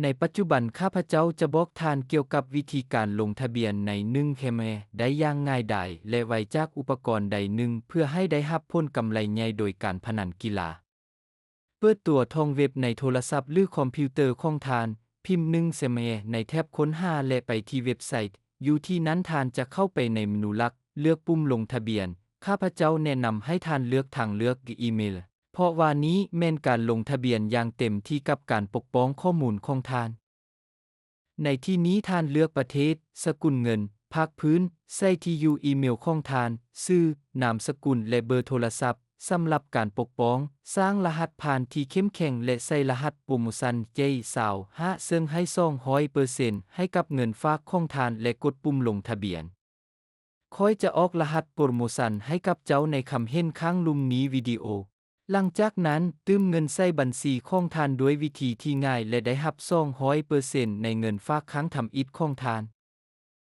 ໃນປັດຈຸບັນ ຂ້າພະເຈົ້າຈະບອກທ່ານກ່ຽວກັບວິທີການລົງທະບຽນໃນໜຶ່ງແຄມແອໄດ້ຢ່າງງ່າຍດາຍ ແລະ ໄວຈາກອຸປະກອນໃດໜຶ່ງ ເພື່ອໃຫ້ໄດ້ຮັບຜົນກຳໄລໃຫຍ່ໂດຍການພະນັນກິລາ. ເປີດຕົວທອງເວັບໃນໂທລະສັບ ຫຼື ຄອມພິວເຕີຂອງທ່ານ, ພິມໜຶ່ງແຄມແອໃນແທັບຄົ້ນຫາ ແລະ ໄປທີ່ເວັບໄຊ. ຢູ່ທີ່ນັ້ນທ່ານຈະເຂົ້າໄປໃນເມນູຫຼັກ, ເລືອກປຸ່ມລົງທະບຽນ. ຂ້າພະເຈົ້າແນະນຳໃຫ້ທ່ານເລືອກທາງເລືອກອີເມລ, ເພາະວ່ານີ້ແມ່ນການລົງທະບຽນຢ່າງເຕັມທີ່ກັບການປົກປ້ອງຂໍ້ມູນຂອງທ່ານ. ໃນທີ່ນີ້ທ່ານເລືອກປະເທດ, ສະກຸນເງິນ, ພາກພື້ນ, ໃສ່ທີ່ຢູ່ອີເມລຂອງທ່ານ, ຊື່, ນາມສະກຸນ ແລະ ເບີໂທລະສັບ. ສຳລັບການປົກປ້ອງ, ສ້າງລະຫັດຜ່ານທີ່ເຂັ້ມແຂງ ແລະ ໃສ່ລະຫັດໂປຣໂມຊັນ ເຈ ຊາວຫ້າ ເຊິ່ງໃຫ້ສອງຮ້ອຍເປີເຊັນໃຫ້ກັບເງິນຝາກຂອງທ່ານ ແລະ ກົດປຸ່ມລົງທະບຽນ. ຂ້ອຍຈະອອກລະຫັດໂປຣໂມຊັນໃຫ້ກັບເຈົ້າໃນຄຳເຫັນຂ້າງລຸ່ມນີ້ວິດີໂອ. ຫຼັງຈາກນັ້ນ, ຕື່ມເງິນໃສ່ບັນຊີຂອງທ່ານດ້ວຍວິທີທີ່ງ່າຍ ແລະ ໄດ້ຮັບສອງຮ້ອຍເປີເຊັນໃນເງິນຝາກຄັ້ງທຳອິດຂອງທ່ານ.